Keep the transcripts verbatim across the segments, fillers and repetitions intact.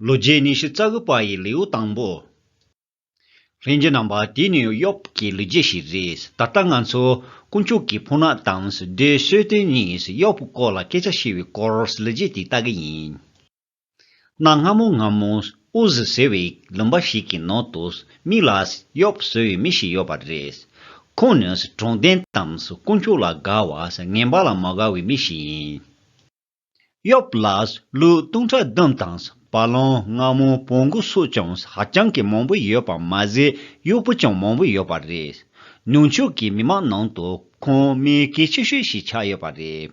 ལོ་རྒྱུས་ཉི་ཤུ་རྩ་དགུ་པ་ཡི་ལེའུ་དང་པོ། ལྷན་རྒྱས་རྣམ་པ། དེ་ནི་ཡོབ་ཀྱི་ལོ་རྒྱུས་ཤིག་རེད། ད་ལྟ་ང་ཚོ་དཀོན་མཆོག་གི་ཕོ་ཉ་དང་བདུད་སྲོད་ལྡན་གཉིས་ཡོབ་སྐོར་ལ་སྐད་ཆ་བཤད་པའི་སྐོར་ལོ་རྒྱུས་དེ་ལྟ་གི་ཡིན། གནའ་སྔ་མོ་སྔ་མོ་ཨུ་ཟི་ཟེར་བའི་ལུང་པ་ཞིག་གི་ནང་དུ་མི་ལ་ཡོབ་ཟེར་བའི་མི་ཞིག་ཡོད་པ་རེད། ཁོང་ནི་དྲང་བདེན་དང་དཀོན་མཆོག་ལ་དགའ་བ་ངན་པ་ལ་མ་དགའ་བའི་མི་ཞིག་ཡིན། ཡོབ་ལ་ལུས་སྟོང་ཕྲག་བདུན་དང་བ་ལང་རྔ་མོང་བོང་གུ་སོགས་ཀྱང་ཧ་ཅང་གི་མང་པོ་ཡོད་པ་མ་ཟད་གཡོག་པོ་ཀྱང་མང་པོ་ཡོད་པ་རེད། ནུབ་ཕྱོགས་ཀྱི་མི་མང་ནང་དུ་ཁོང་མི་གལ་ཆེ་ཤོས་ཤིག་ཆགས་ཡོད་པ་རེད།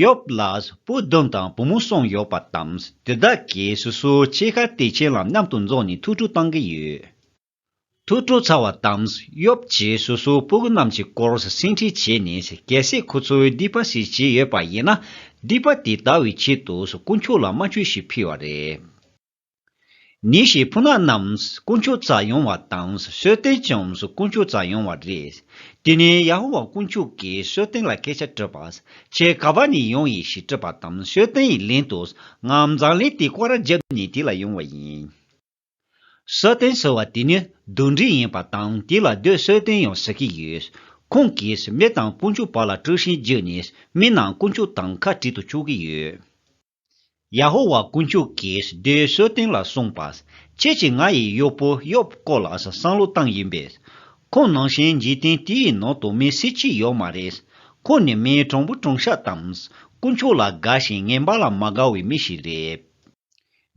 ཡོབ་ལ་བུ་བདུན་དང་བུ་མོ་གསུམ་ཡོད་པ་དང་དེ་དག་གིས་སོ་སོའི་ཕྱེད་ཀ་དེ་ཁྱེད་ལ་མཉམ་དུ་འཛོམས་ནས་ཐུགས་སྤྲོ་བཏང་གི་ཡོད། ཐུགས་སྤྲོ་ཚར་བ་དང་ཡོབ་ཀྱིས་སོ་སོའི་ཕྲུ་གུ་རྣམས་ཀྱི་སྐོར་སེམས་ཁྲལ་བྱས་ནས་གལ་སྲིད་ཁོ་ཚོས་སྡིག་པ་ཞིག་བྱས་ཡོད་པ་ཡིན་ན་སྡིག་པ་དེ་དག་གི་ཆེད་དུ་དཀོན་མཆོག་ལ་དམར་མཆོད་ཞིག་ཕུལ་བ་རེད། ཉིན་ཞིག་ཕོ་ཉ་རྣམས་དཀོན་མཆོག་རྩར་ཡོང་བ་དང་སྲོད་ལྡན་ཀྱང་དཀོན་མཆོག་རྩར་ཡོང་བ་རེད། དེ་ནས་ཡ་ཧོ་ཝཱ་དཀོན་མཆོག་གིས་སྲོད་ལྡན་ལ་སྐད་ཆ་དྲིས་པ། ཁྱེད་ག་པ་ནས་ཡོང་ཡིན་ཞེས་དྲིས་པ་དང་སྲོད་ལྡན་ཡི་ལན་དུ་ང་འཛམ་གླིང་དེ་སྐོར་ར་བརྒྱབ་ནས་དེ་ལ་ཡོང་བ་ཡིན། སྲོད་ལྡན་ཟེར་བ་དེ་ནི་གདོན་འདྲེ་ཡིན་པ་དང་དེ་ལ་བདུད་སྲོད་ལྡན་ཡང་ཟེར་གྱི་ཡོད། ཁོང་གིས་མི་དང་དཀོན་མཆོག་བར་ལ་དཀྲུག་ཤིང་བརྒྱབ་ནས་མི་རྣམས་དཀོན་མཆོག་དང་ཁ་བྲལ་དུ་བཅུག་གི་ཡོད། ཡ་ཧོ་ཝཱ་དཀོན་མཆོག་གིས་བདུད་སྲོད་ལྡན་ལ་གསུངས་པ། ཁྱེད་ཀྱིས་ང་ཡི་གཡོག་པོ་ཡོབ་སྐོར་ལ་བསམ་བློ་བཏང་ཡིན་པས། ཁོང་ནང་བཞིན་འཇིག་རྟེན་དེའི་ནང་དུ་མི་སུ་གཅིག་ཡོད་མ་རེད། ཁོང་ནི་མི་དྲང་པོ་དྲང་བཞག་དང་། དཀོན་མཆོག་ལ་དགའ་ཞིང་ངན་པ་ལ་མ་དགའ་བའི་མི་ཞིག་རེད།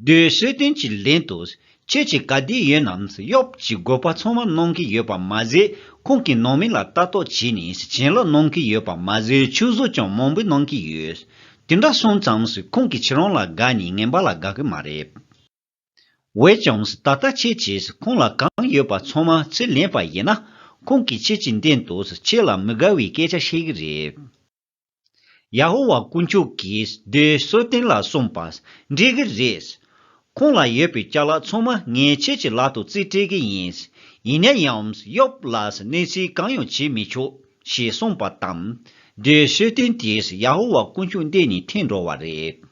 བདུད་སྲོད་ལྡན་གྱི་ལན་དུ། ཁྱེད་ཀྱིས་ག་དུས་ཡོད་ནའང་ཡོབ་ཀྱི་དགོས་པ་ཚང་མ་གནང་གི་ཡོད་པ་མ་ཟད་ཁོང་གི་ནང་མི་ལ་ལྟ་རྟོག་བྱས་ནས་བྱིན་རླབས་གནང་གི་ཡོད་པ་མ་ཟད་ཆོས་གཟུགས་ཀྱང་མང་པོ་གནང་གི་ཡོད། དེ་འདྲ་སོང་ཙང་ཁོང་གིས་ཁྱེད་རང་ལ་དགའ་ནས་ངན་པ་ལ་དགའ་གི་མ་རེད། འོན་ཀྱང་ད་ལྟ་ཁྱེད་ཀྱིས་ཁོང་ལ་གང་ཡོད་པ་ཚང་མ་ཚུར་ལེན་པ་ཡིན་ན་ཁོང་གིས་ཁྱེད་ཀྱི་མདུན་དུ་ཁྱེད་ལ་མི་དགའ་བའི་སྐད་ཆ་བཤད་གི་རེད། ཡ་ཧོ་ཝཱ་དཀོན་མཆོག་གིས་བདུད་སྲོད་ལྡན་ལ་གསུངས་པ། འགྲིག་གི་རེད། ཁོང་ལ་ཡོད་པའི་ཅ་ལག་ཚང་མ་ངས་ཁྱེད་ཀྱི་ལག་ཏུ་རྩིས་སྤྲད་གི་ཡིན། ཡིན་ན་ཡང་ཡོབ་ལ་གནོད་འཚེ་གང་ཡང་བྱེད་མི་ཆོག་ཞེས་གསུངས་པ་དང་། བདུད་སྲོད་ལྡན་དེས་ཡ་ཧོ་ཝཱ་དཀོན་མཆོག་མདུན་ནས་ཐོན་འགྲོ་བ་རེད།